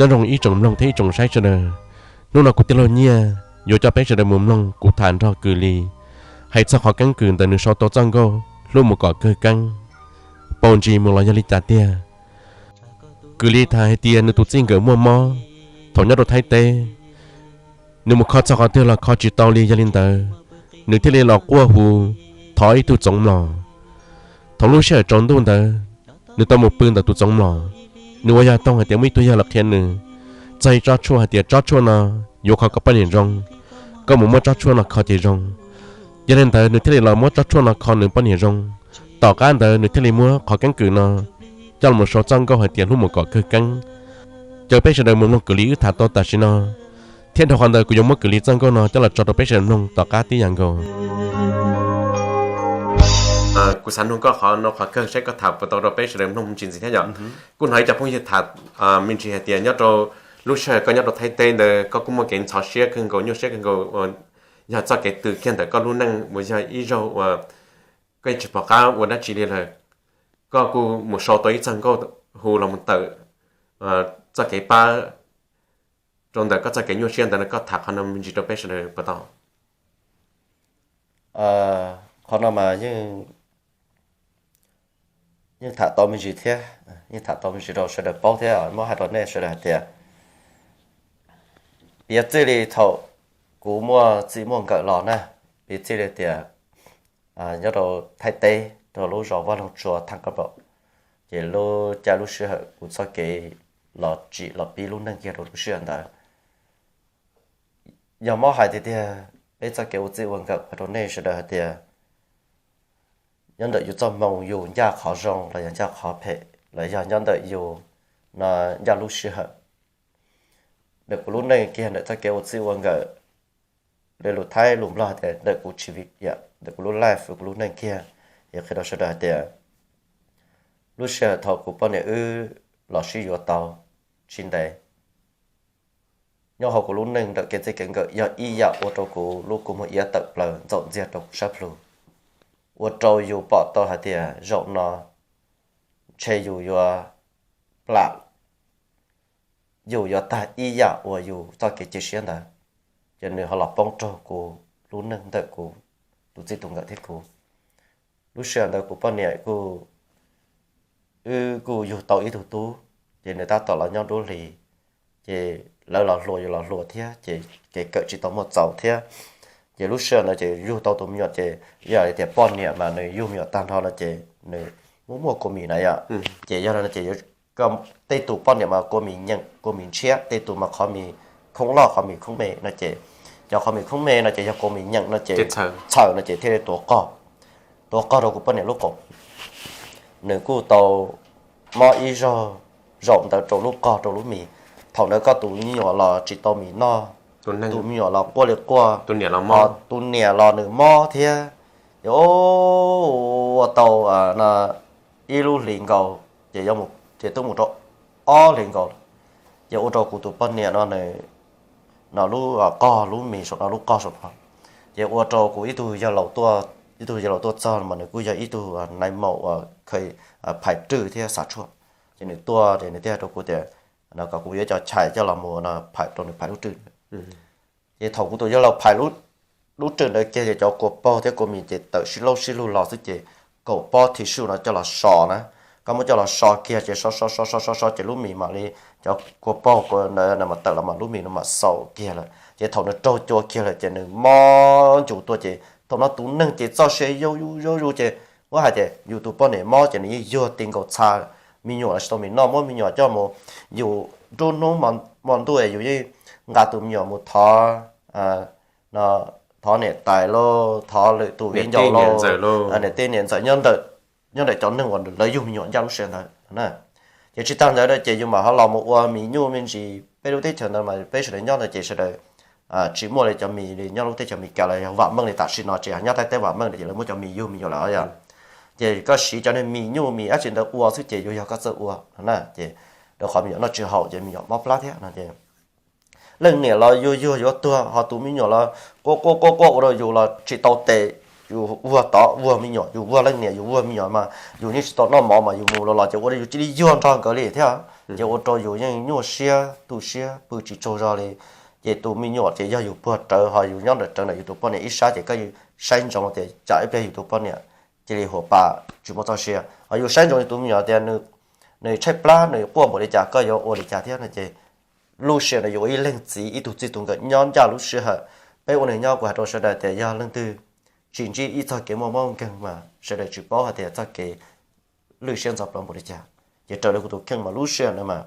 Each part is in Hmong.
Nyob zoo ib tsoom mloog thiab ib tsoom saib sawv daws, hnub no kuv tij laug Nyiaj yuav coj peb sawv daws mus mloog kuv tham nrog Kws Lis hais txog qhov keeb kwm ntawm nws sau tau txoj nkauj Hlub Mus Kom Kawg Keeb, paus ntsis mus los yog li cas tiag. Kws Lis tham hais tias nws tus txij nkawm muaj mob thaum nyob rau Thaib teb, nws mus kho txog qhov twg los kho tsis tau li, yog li ntawd nws thiaj li los quaj hu thov ib tug txoov mlom. Thaum lub sij hawm tsaus ntuj ntawd, nws tau mus pw ntawm tus txoov mlom. Nws ua yog toog hais tias muaj ib tug yawg los qhia nws txog ib tsob tshuaj hais tias tsob tshuaj no yuav kho koj poj niam zoo, koj mus muab tsob tshuaj no kho ces zoo. Yog li ntawd nws thiaj li los muab tsob tshuaj no kho nws poj niam zoo. Tom qab ntawd nws thiaj li muab qhov keeb kwm no coj los sau txoj nkauj hais tias Hlub Mus Kom Kawg Keeb. Caw peb sawv daws mus mloog Kws Lis wb tham tau tam sim no, thiab dhau qhov ntawd kuv yuav muab Kws Lis txoj nkauj no coj los tso rau peb sawv daws mloog tom qab tib yam nkaus. Kuv xav nug koj qhov no qhov kawg saib koj tham puas tau rau peb sawv daws mloog me ntsis ntxiv thiab yom. Kuv hnov ib co phooj ywg tham me ntsis hais tias nyob rau lub sij hawm koj nyob rau Thaib teb ntawd koj kuj muaj kev ntxhov siab kawg nkaus, nyuaj siab kawg nkaus, yog txoj kev twg kiag ntawm koj lub neej uas yog ib zaug uas koj yeej tsis pom qab ua dab tsi li lawm, koj kuj mus sau tau ib txoj nkauj hu los mus tawm txoj kev pab rau ntawm koj txoj kev nyuaj siab ntawd no, koj tham qhov no me ntsis rau peb sawv daws puas tau? Qhov no mas yeej tham tau me ntsis thiab, yeej tham tau me ntsis rau sawv daws paub thiab muab hais rau nej sawv daws hais tias, piv txwv li thaum kuv muaj txij muaj nkawm los na, piv txwv li tias nyob rau Thaib teb rau lub zos Vaj Loog Tsua thaj kab paum, ces lub caij lub sij hawm kuv txoj kev los tsim los pib lub neej kiag rau lub sij hawm ntawd, yog muab hais tiag tiag, peb txoj kev ua txij ua nkawm qhia rau nej sawv daws hais tias nyob ntawm yus txoj hmoo yus ncaj qhov zoo los yog ncaj qhov phem los yog nyob ntawm yus no ncaj lub sij hawm. Ntawm kuv lub neej kiag ntawm txoj kev ua txij ua nkawm, li lus Thaib lus Nplog hais tias ntawm kuv tsis vim, ntawm kuv lub life, kuv lub neej kiag, yog qhia rau sawv daws hais tias lub sij hawm thaum kuv poj niam wb los sib yuav tau tsis ntev, nyob hauv kuv lub neej ntawm kev txij kev nkawm yog ib yam ua rau kuv lub kua muag iab tawm plaws ntxaum ntxiag rau kuv sab plhu, ua rau yus pom tau hais tias zaum no ntshe yus yuav plam, yus yuav tag ib yam uas yus txoj kev cia siab ntawd, ces nws ho los poob raug kuv lub neej ntawm kuv tus txij tus nkawm thiab kuv. Lub sij hawm ntawd kuv poj niam kuj, wb kuj yug tau ib tug tub, ces nws tab tom los nyob dub hlis, ces lawv los hluas yus los hluas thiab ces kev kawm tsis tau muaj txaus thiab. Ces lub sij hawm ntawd ces yug tau tus me nyuam ces yog tias poj niam mas nws yug me nyuam tag nrho no ces nws muaj muaj kua mis na yom, ces yog no ces yuav, tej tus poj niam mas kua mis nyeem kua mis ntshiab, tej tus mas qhov mis khoob loj qhov mis khoob me no ces, cov qhov mis khoob me no ces yog kua mis nyeem no ces txhaws no ces thiaj li tuav qog, tuav qog rau kuv poj niam lub qos. Nws kuj tau mob ib zaug zaum ntawd rau lub qog rau lub mis. Thaum ntawd koj tus me nyuam los tsis tau mis noj, tus me nyuam los quaj li quaj, tus niam los nws mob thiab. Ces ua tau ib lub hlis nkaus ces, ces twb mus rau ob hlis nkaus, ces ua rau kuv tus poj niam no, no lub qog lub mis saum no lub qog saum no, ces ua rau kuv ib tug yawg laus tuaj, ib tug yawg laus tuaj txog mas nws kuj yog ib tug nai maum uas kha phais rwj thiab xav tshuaj, ces nws tuaj ces nws thiaj hais rau kuv tias kom kuv yuav cov chais coj los mus phais rau nws phais lub rwj. Ces thaum kuv tus yawg laus phais lub rwj ntawd kiag ces cov kua paug thiab kua mis ces tawm sib laub sib lug los xwb ces kaum pob thim suj no coj los so na, koj muab coj los so kiag ces so so so so so so ces lub mis mam li, cov kua paug ntawd mas tawm los mas lub mis no mam xaus kiag lawm ces thaum nws raug cua kiag lawm ces nws mob ncus tuaj ces thaum no tus neeg ces txoj sia yau yau yau yau ces muab hais tias yus tus poj niam mob ces nws yeej yuag ti nkaus txha, me nyuam los tsis tau mis noj, muab me nyuam coj mus, yus nruab hnub hmo ntuj yus yeej nqa tus me nyuam mus thov, thov niam tais lauj, thov lwm tus viv ncaus lauj, niam tij niam ntxawm nyob ntawm cov neeg uas lawv yug me nyuam ncaj lub sij hawm ntawd. Ces tsis tag ntawd ces yus mam ho los mus ua mis nyuj me ntsis, peb lub teb chaws ntawd mas peb sawv daws nyob ntawd ces sawv daws tsis muaj li cov mis li nyob lub teb chaws Amelikas los yog vam meej li tam sim no ces nyob Thaib teb vam meej li ces lawv muab cov mis yug me nyuam lawm yom. Ces koj siv cov niag mis nyuj mis dab tsi ntawd ua xwb ces yuav yog koj txawj ua no na ces rau qhov me nyuam noj tsis haum ces me nyuam mob plab thiab no ces leej niam los yuag yuag yuav tuag ho tus me nyuam los quaj quaj quaj quaj ua rau yus los tsis tau tes, yus vuag tod vuag me nyuam, yus vuag leej niam yus vuag me nyuam mas yus yeej tsis tau noj mov mas yus mus los los ces ua rau yus cia li yuag nrog nkawd li thiab. Ces ua rau yus yeej nyuaj siab tu siab pw tsis tsaug zog li. Ces tus me nyuam ces yog yus puag rawv ho yus nyob ntawm rawv ntawm yus tus poj niam ib sab ces koj saib ntsoov tias tsam ib pliag yus tus poj niam cia li huam pas tsis muaj txoj sia. Ho yus saib ntsoov yus tus me nyuam tias nws tshaib plab nws quaj npaum li cas koj yuav ua li cas thiab no ces lub sij hawm no yus ua ib leeg txiv ib tug txij tus nkawm nyob ncaj lub sij hawm. Peb ua neeg nyob kuv hais rau sawv daws tias yog leej twg tsis ntsib ib txoj kev muaj mob nkeeg mas sawv daws tsis paub hais tias txoj kev lwj siab ntxhov plawv npaum li cas. Ces raws li kuv tus kheej mas lub sij hawm no mas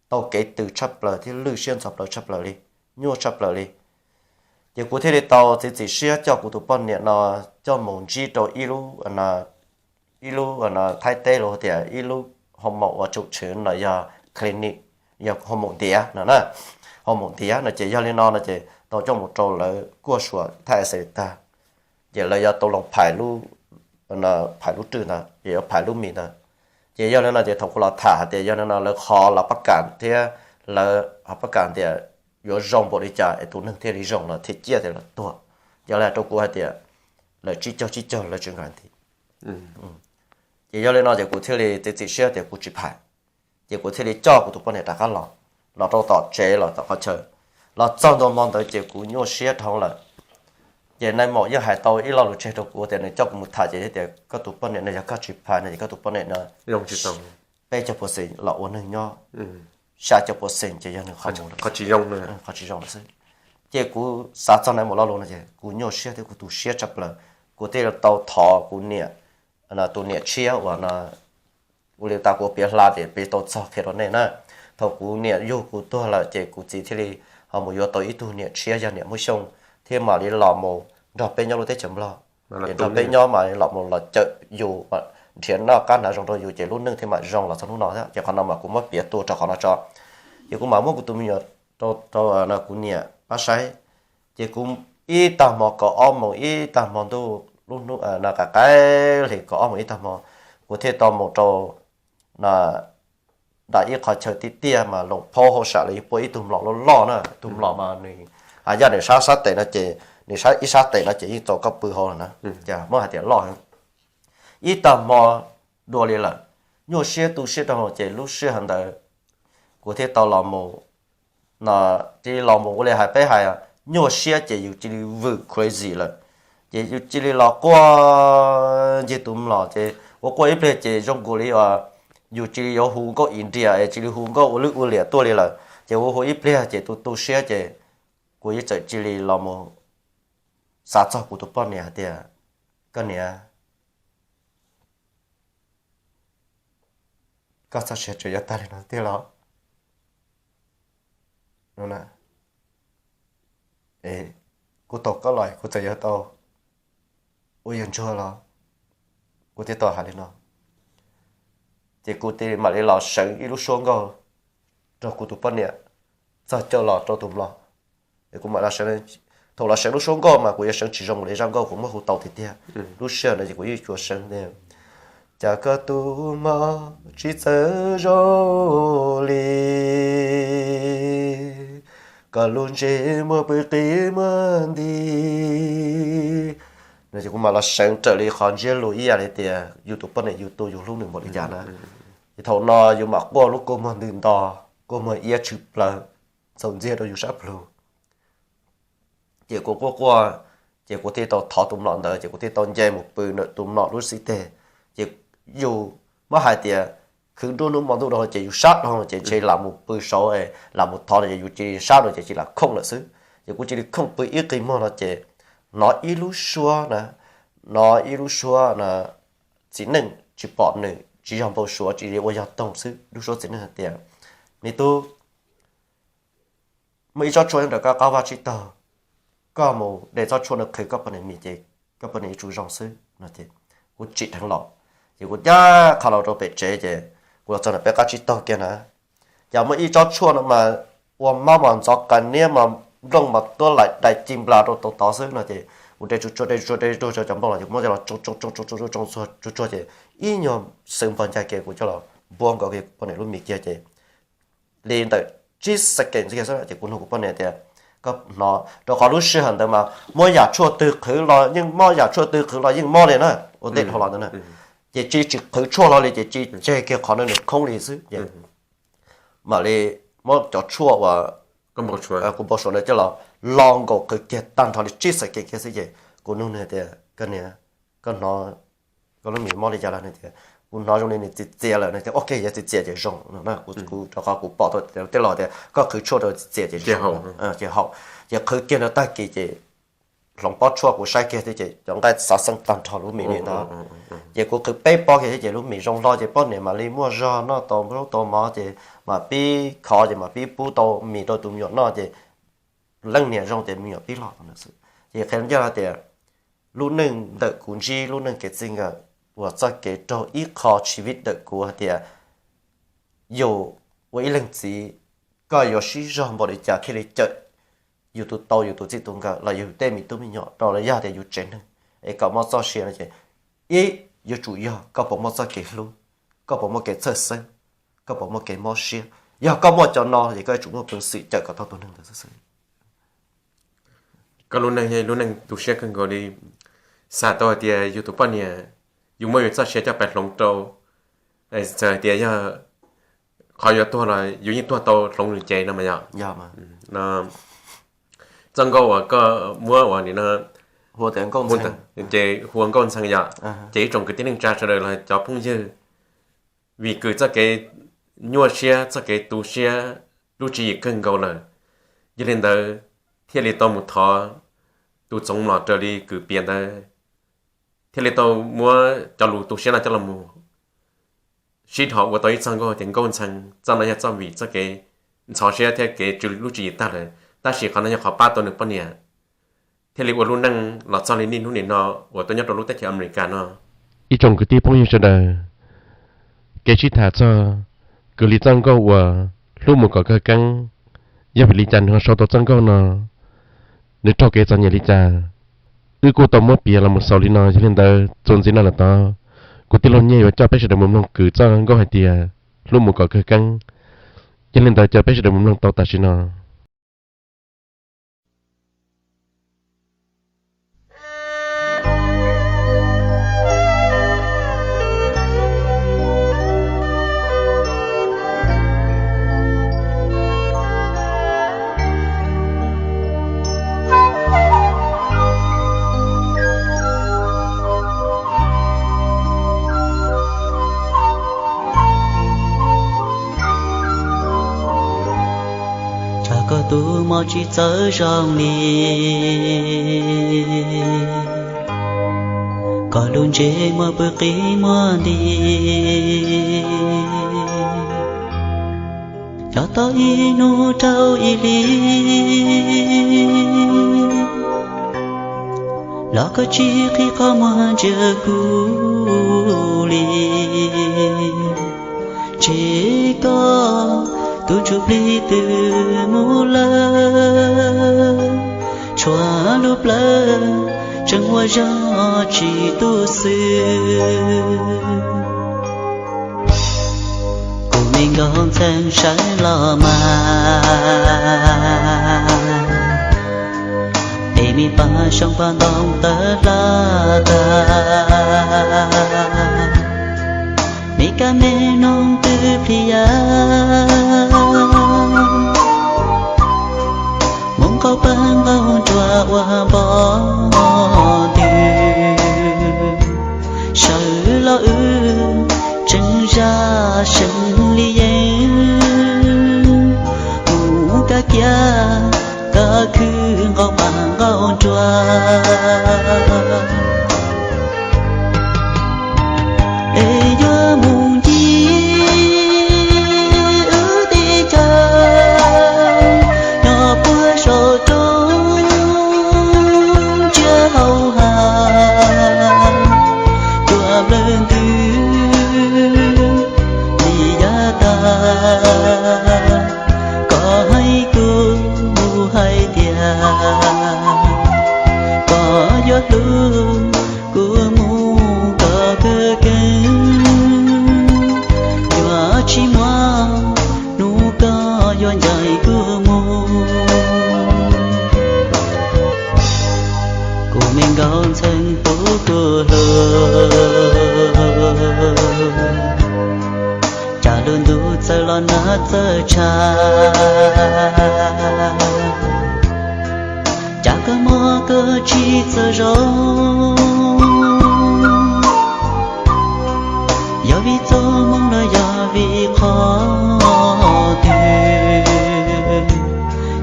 tau kev tws tshaj plaws thiab lwj siab ntxhov plawv tshaj plaws li, nyuaj tshaj plaws li. Ces kuv thiaj li tau txiav txim siab coj kuv tus poj niam no coj mus ntsib rau ib lub, ib lub Thaib teb los tias ib lub hoo moos uas tsum tshwv no yog clinic, yog hoo moos ntiav no na. Hoo moos ntiav no ces yog li no no ces tau coj mus rau lawv kuaj suam thaj xes tag, ces lawv yuav tau loo phais lub, phais lub rwj ntawd ces yuav phais lub mis ntawd. Ces yog li no ces thaum kuv los tham hais tias yog li no lawv qhov los pab kam thiab, lawv ho pab kam tias yuav zoo npaum li cas es tus neeg thiaj li zoo los thiaj ciaj tias los tuag. Yog li rau kuv hais tias lawv tsib caug tsib caug lawv tsis nqa nti. Ces yog li no ces kuv thiaj li txiav txim siab tias kuv tsis phais. Ces kuv thiaj li coj kuv tus poj niam rov qab los, los rau tom tsev los tom qhov chaw. Los txog ntua hmo ntawd ces kuv nyuaj siab dhau lawm. Ces nais maum yeej hais tau ib lo lus tseg rau kuv tias nws coj kuv mus tham ces tias koj tus poj niam no yog koj tsis phais no ces koj tus poj niam no peb caug pua xees los ua neeg nyob, xya caum pua xees ces yog nws qhov tsis zoo lawm xwb. Ces kuv xav txog nais maum lo lus no ces kuv nyuaj siab thiab kuv tu siab tshaj plaws. Kuv thiaj tau thov kuv niam, tus niam tshiab uas ua li tas kuv piav hla tias piav tau txog qhia rau nej na. Thaum kuv niam yug kuv tuag lawm ces kuv txiv thiaj li ho mus yuav tau ib tug niam tshiab yog niam Hmoob Xyooj thiab mam li los mus nrog peb nyob lub teb chaws Nplog. Ces nrog peb nyob mam li los mus los cawm yus, nrhiav noj qab hnav zoo rau yus ces lub neej thiaj mam zoo los txog hnub no thiab. Ces qhov no mas kuv muab piav tuaj rau qhov no tso. Ces kuv mam muab kuv tus me nyuam rau kuv niam pab saib. Ces kuv ib tag hmo kaum ob moos ib tag hmo ntuj lub hnub no qav qaib hlis kaum ob moos ib tag hmo, kuv thiaj tau mus rau nram ib qhov chaw tiaj tiaj mas loos phaub hauj sam lawv puab ib tug mlom loj loj na, tus mlom mas nws haj yam nws sab sab tes no ces, nws sab ib sab tes no ces yeej txaus koj pw hauv lawm na, ces muab hais tias loj heev. Ib tag hmo dua li lawm, nyuaj siab tu siab rau hauv ces lub sij hawm ntawd kuv thiaj tau los mus, no, cia li los mus ua li hais peb hais, nyuaj siab ces yus cia li vwm crazy lawm. Ces yus cia li los quaj ncig tus mlom ces ua quaj ib pliag ces zoo nkaus li uas yus cia li yuav hu nkauj India es cia li hu nkauj ua lwj ua liam tuaj li lawm. Ces ua hu ib pliag ces tu tu siab ces kuv yeej txawm cia li los mus xav txog kuv tus poj niam hais tias, koj niam, koj txoj sia tseem yuav tag li no tiag los? Kuv tau koj los kuv txawm yuav tau ua yawg ntsuag los? Kuv thiaj tau hais li no. Ces kuv thiaj mam li los seev ib lub suab nkauj rau kuv tus poj niam txog caij los rau tus mlom. Kuv mam los seev, thaum los seev lub suab nkauj mas kuv yuav seev tsis zoo li zaj nkauj kuv muab hu tau tiag tiag. Lub sij hawm no ces kuv yeej tsuas seev tias, cas koj tus mob tsis txawj zoo li, koj lub ntsej muag pw qis muag nti. No ces kuv mam los seev raws li qhov ntsiab lus ib yam li tias yus tus poj niam yus tu yus hlub nws npaum li cas na. Ces thaum no yus mam quaj lub kua muag ntws nto, kua muag iab tshwm plaws, txaus ntxiag rau yus sab plhu. Ces kuv quaj quaj, ces kuv thiaj tau thov tus mlom ntawd, ces kuv thiaj tau nce mus pw ntawm tus mlom lub xib teg. Ces yus muab hais tias khwv nruab hnub hmo ntuj dhau ces yus sab dhau ces ntshe lam mus pw saud, lam mus thov no ces yus cia li sab dhau ces cia li lam khooj lawm xwb. Ces kuv cia li khooj pw ib qis muag no ces hnov ib lub suab na, hnov ib lub suab na, txiv neej tsis pom nws, tsis yog npau suav, tsis ua yog toog xwb, lub suab txiv neej hais tias, me tub, muaj ib tsob tshuaj nyob ntawm koj qab vaj tsib taug, koj mus de tsob tshuaj no qhwv koj poj niam mis ces koj poj niam yuav tsum zoo xwb no ces kuv tsim dheev los, ces kuv cab qha los rau pem tsev ces kuv los txog ntawm peb qab tsib taug kiag na, ces muaj ib tsob tshuaj no mas ua mab mas ntxov qas niab mas nplooj mas tuab laim dais ci nplas rau tau tod xwb no ces kuv de tsuag tsuag de tsuag tsuag de tsuag cov nplooj los ces kuv muab coj los tsoo tsoo tsoo tsoo tsoo tsuag tsuag ces ib nyuag xwb npog ncaj kiag kuv coj los npuab nkaus kiag kuv poj niam lub mis kiag ces li ntawm tsib second kiag xwb ces kuv nug kuv poj niam tias, koj hnov, rau qhov lub sij hawm ntawd mas muab yam tshuaj twg qhwv los yeej mob, yam tshuaj twg qhwv los yeej mob li na, ua ntej dhau los ntawd na, ces tsis, tsis qhwv tshuaj hlo li ces tsis tseg kiag qhov no nws khoob li xwb ces mam li muab cov tshuaj uas kuv npau suav ntawd coj los lo nkaus qhwv kiag tag nrho li tsib xees kev kiag xwb ces kuv nug nws tias, koj niam, koj hnov koj lub mis mob li cas lawm? Nws tias, kuv hnov zoo li nws txias txias lawm. Nws tias, ok, yog txias txias ces zoo no. Kuv rau qhov kuv pom tau tej laus tias koj qhwv tshuaj rau txias txias ces zoo, ces haum. Ces qhwv kiag rau tag kis ces hloov pob tshuaj kuv saib kiag thiab ces cov nqaij xav xeeb tag nrho lub mis li ntawd. Ces kuv qhwv peb pob kiag thiab ces lub mis zoo hlo ces poj niam mam li muaj zog noj tau zaub tau mov ces mam pib khov ces mam pib pub tau mis rau tus me nyuam noj ces leej niam zoo ces me nyuam pib loj tau ntawd xwb. Ces qhia ncaj hais tias lub neej ntawm kuv ntsib lub neej kev txij nkawm uas txoj kev raug ib qho tshiv vij ntawm kuv hais tias yus ua ib leej txiv koj yuav sib zog npaum li cas thiaj li cawm yus tus tau yus tus txij tus nkawm los yus tej me tub me nyuam rau los yog tias yus tsev neeg es kom mob txoj sia no ces ib, yuav tsum yog koj puas muaj txoj kev hlub, koj puas muaj kev txhawj xeeb, koj puas muaj kev mob siab. Yog koj muaj cov no ces koj yuav tsum muaj peev xwm cawm kom tau tus neeg ntawd xwb. Koj lub neej yog lub neej tu siab kawg nkaus li. Xav tau hais tias yus tus poj niam, yus muab yus txoj sia coj pais hloov rau, txawm hais tias yog qhov yuav tuag los yus yeej tuag tau hloov nws cev no mas yog. Txoj nkauj uas koj muab uas nim no ces hu ua Nkauj Ntxhee yom, ces ib tsoom kwv tij neej tsa sawv daws los cov phooj ywg, vim kws txoj kev nyuaj siab txoj kev tu siab lub tswv yim kawg nkaus lawm, yog li ntawd thiaj li tau mus thov tus Txoov Mlom raws li kws piav ntawd, thiaj li tau muab cov lus tu siab no coj los mus sib dhos ua tau ib txoj nkauj tias Nkauj Ntxhee. Txoj no yog txoj vim txoj kev ntxhov siab thiab kev tsw lub tswv yim tag lawm, tab sis qhov no yog qhov pab tau nws poj niam thiaj li ua lub neej los txog li niaj hnub nim no uas tuaj nyob rau lub teb chaws Amelikas no. Ib tsoom kwv tij phooj ywg sawv daws, kev sib tham txog kwv Lis txoj nkauj uas Hlub mus kom kawg keeb, yog vim li cas nws ho sau tau txoj nkauj no, nws raug kev txom nyem li cas, wb kuj tau muab piav los mus xaus li no. Yog li ntawd txuas ntxiv no lawm tod, kuv tij laug Nyiaj yuav coj peb sawv daws mus mloog kwv txoj nkauj hais tias Hlub mus kom kawg keeb. Yog li ntawd caw peb sawv daws mus mloog tau tam sim no. Tsam koj tus mob tsis txawj zoo li, koj lub ntsej muag pw qis muag nti, nyob tau ib hnub dhau ib hlis, los koj tsis qhib qhov muag ntsia kuv li. Ntshe koj tus ntsuj plig twb mus lawm, tshuav lub plawv tseem ua zog tsis tu xwb. Kuv me nkauj ntxhee sawv los mas, es me paj xyoob paj ntoo tawv hla tag, me kab me noog twb plig ya, mus nqaus paj nqaus nruas ua npo twg, sawv los wb tseem zaj seev li yeej mus kab kiab kab khw nqaus paj nqaus nruas. Es yuav mus ncig wb teb chaws nyob puag saum roob tsiab hauv hav, tuaj plawv ntws li yav tag. Koj hais kuv hais tias koj yuav hlub tsis txawj zoo, yog vim txoj hmoo los yog vim qhov twg,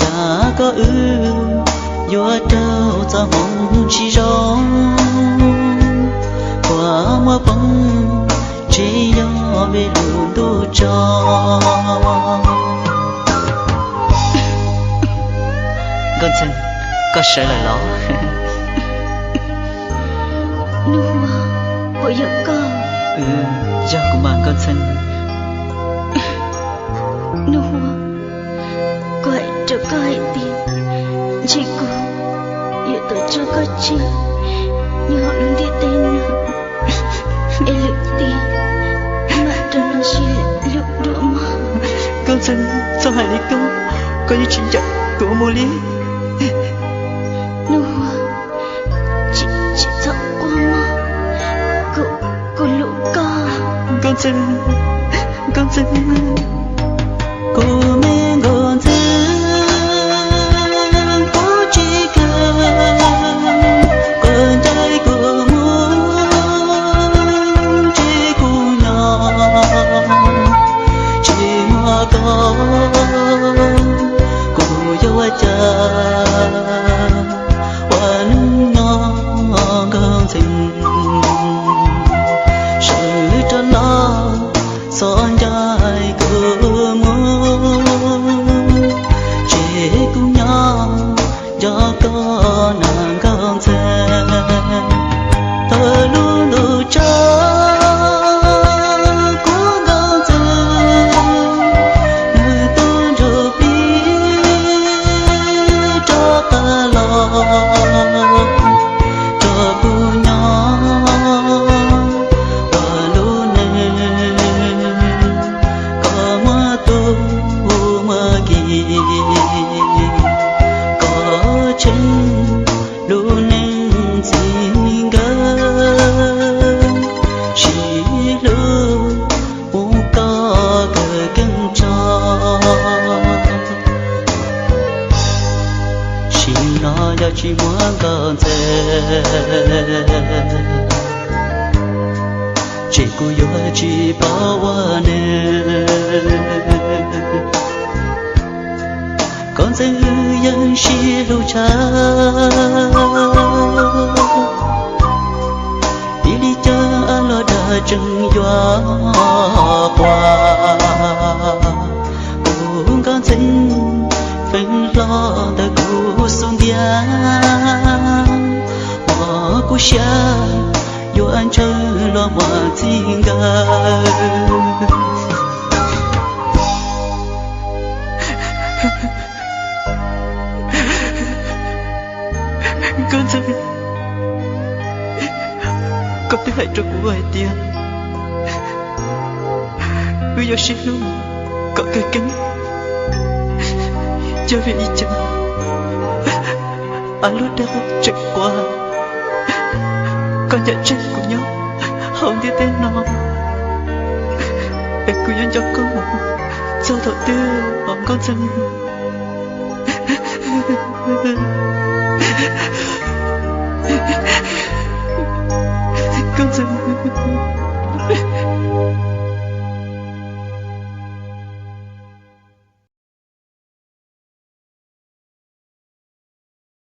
cas koj wb yuav raug txoj hmoo tsis zoo, kua muag poob tsis yog vim lub ntuj tso. Nkauj Ntxhee, koj sawv lawm los? Nuj Hua, puas yog koj? Yog kuv mas Nkauj Ntxhee. Nuj Hua, kuv hais rau koj hais tias, ntshe kuv yuav tau tso koj tseg nyob hauv lub ntiaj teb no, es lwm tiam mam rov los sib hlub dua mog. Nkauj Ntxhee, txhob hais li koj, koj yeej tsis nco kuv mus li. Nuj Hua, tsis, tsis txhob quaj mog, kuv, kuv hlub koj. Nkauj Ntxhee, Nkauj Ntxhee, kuv me Nkauj Ntxhee, kuv tsis kawg, koj ncaim kuv mus, ntshe kuv nyob tsis muaj koj, kuv yuav ua cas ua neej no Nkauj Ntxhee. Sawv rov los txhob ncaim kuv mus, ntshe kuv nyob nco koj na Nkauj Ntxhee. Thaum lub ntuj tso kuv Nkauj Ntxhee, nws tuaj nrug plig rov qab los rau kuv nyob ua lub neej kom muaj tus muaj ki, kom tsheej lub neej txij nkawm, sib hlub mus kom kawg keeb tso. Sim no yog tsis muaj Nkauj Ntxhee, ces kuv yuav tsis paub ua neeg. Nkauj Ntxhee, wb yeej sib hlub tshaj, vim li cas los dag tseem yuav quaj. Kuv Nkauj Ntxhee, feeb hlo ntawm kuv xub ntiag, mog kuv siab yuav ntshaw los muaj txij nkawm. Nkauj Ntxhee, koj twb hais rau kuv hais tias wb yuav sib hlub kom kawg keeb, yog vim li cas av lub dag tseem quaj? Koj ncaim tseg kuv nyob hauv ntiaj teb no, es kuv yuav nco koj mus txog thaum twg os Nkauj Ntxhee?